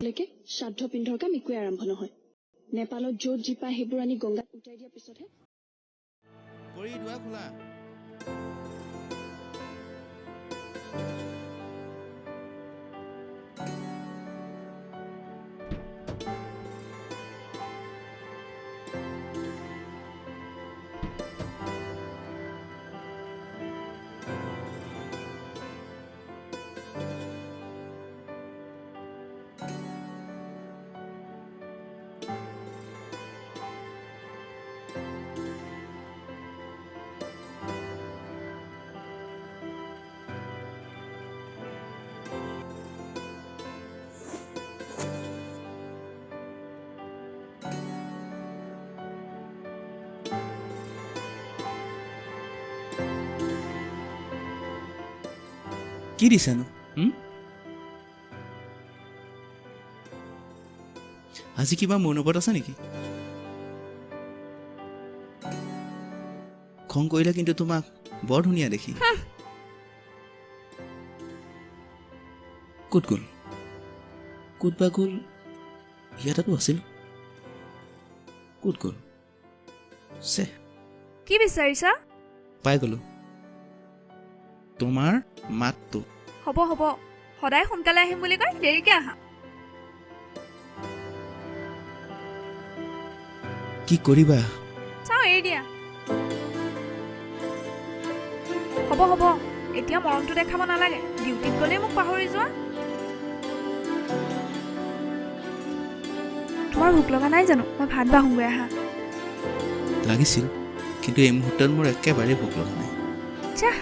লৈকে শ্ৰাদ্ধ পিন্ধৰ কাম একোৱে আৰম্ভ নহয়। নেপালত য'ত যি পায় সেইবোৰ আনি গংগাত উটাই দিয়াৰ পিছতহে। পৰি, দুৱাৰ খোলা। কি দিছেনো হুম? আজি কিবা মৌনব্ৰত আছে নেকি? খং কৰিলে কিন্তু তোমাক বৰ ধুনীয়া দেখি। ক'ত গ'ল? ক'ত বা গ'ল? ইয়াতেতো আছিল, ক'ত গ'ল? চে। কি বিচাৰিছা? পাই গ'লো, তোমাৰ মাতটো। হ'ব হ'ব, সদায় সোনকালে আহিম বুলি কৈ দেৰিকে আহা। কি কৰিবা? চাওঁ, এৰি দিয়া। হ'ব হ'ব, এতিয়া মৰমটো দেখাব নালাগে। ডিউটিত গ'লেই মোক পাহৰি যোৱা। তোমাৰ ভোক লগা নাই জানো? মই ভাত বাঢ়োগৈ, আহা। লাগিছিল, কিন্তু এই মুহূৰ্তত মোৰ একেবাৰেই ভোক লগা নাই। যা।